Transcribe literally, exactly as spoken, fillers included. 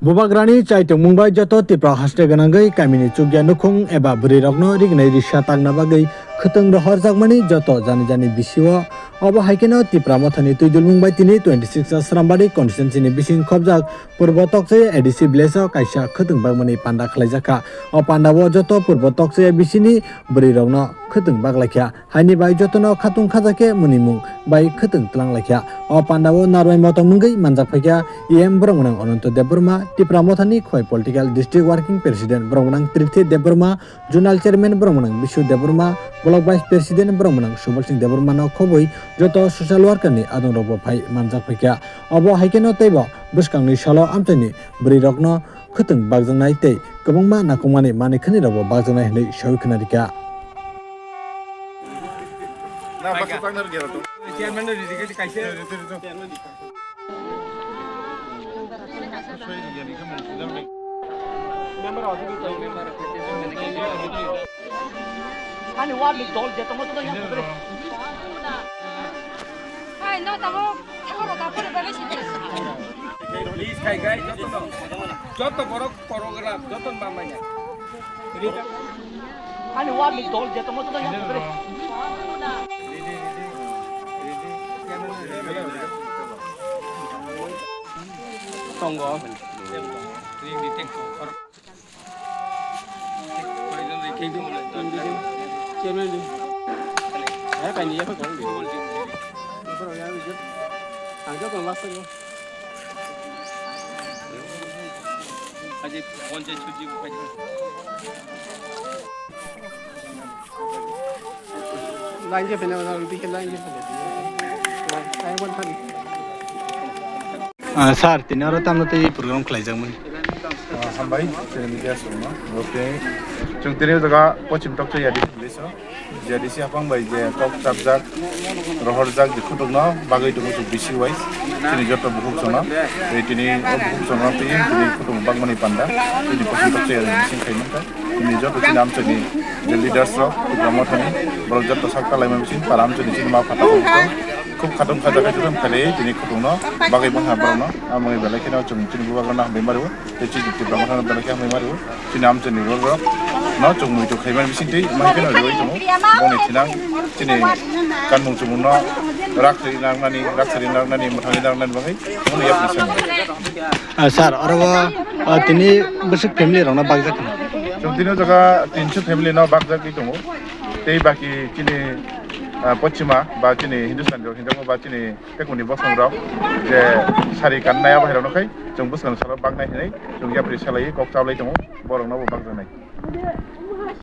Bubagrani chaitongmung bai joto Tipra haste gwnangwi kamini chukya nukhung eba bwrwirokno rignai risa tangna bagwi khwtwng rohorjakmani joto jani jani bisio. Obo hai kheno Tipra Mothani twidulmung bai tini twenty six Srambari constituency ni bising khobjak Purbo Tokchaya A D C village o kaisa khwtwng bagmani panda khlaijakha. O panda o joto Purbo Tokchaya bisini bwrwirokno khwtwng baklaikha. Haini bai jotono khatung khajakhe munimung bai khwtwng twlanglaikha. O panda o narwai motom wngwi manjak phaikha E M borok gwnang Ananto Debbarma, Tipra Mothani Khowai Political District Working President borok gwnang Tirthi Debbarma, Zonal Chairman borok gwnang Bishu Debbarma, Block Vice President borok gwnang Subal Singh Debbarma no khobwi joto social worker ni adong rok bo phai manjak phaikha. Obo hai kheno teibo bwskangni salo amchaini bwrwi rokno khwtwng bakjaknai tei kwbangma nangkukmani manwi khwnwi rokbo bakjaknai hwnwi sawi khwnarikha. Ani ward ni dol je tongma tongma yang kore. Hai, no tamo, thakor rota pore bebe sini. Please, kai, kai, joto no. Joto borok program, joto no bamai ya. Ani ward ni dol je tongma tongma yang kore. Tongo. Line je phena, line je phena. Ah, sir, tini oro tamo tei program khlaijakmani. Ah, hambai, chini media songno. Okay. Chwng tini o jaga Pochim Tokchaya A D C village o, J D C hapang bai je kok chapjak, rohorjak je khutokno bagwi tongo chwng B C Y. Chini joto bukhuk songno. Tei tini o bukhuk songno tei tini khutung bakmani panda. Tini Pochim Tokchaya ni bising khai mankha. Tini joto chini amchaini je leaders rok, Tipra Mothani, borok joto sak talaima bising para amchaini chini ma phataro khub khatung khajakhe joto khailai tini khutungno bagwi bangha borokno. Amoni belai kheno chwng chini bubagrano hambai mario, tei chini Tipra Mothano belai khe hambai mario. Chini amchaini borok no chwng muitu khaimani bising twi ma kheno riwi tongo. Boni thinang chini kanmung chumungno rak thwi nangnani, rak thwi nangnani, mwthangwi nangnani bagwi omono yapri sango. Ah, sir, oro o, ah, tini bwswk family rokno bakjak khna? Chwng tini o jaga tinso family no bakjagwi tongo. Tei baki chini, ah, Pochima ba chini Hindustan rok hinjakma ba chini tekmoni bosong rok je sari kannai abo hai rokno khai chwng bwskang salo baknai hinwi chwng yapri salai kok chablai tongo, borok no bo bakjaknai.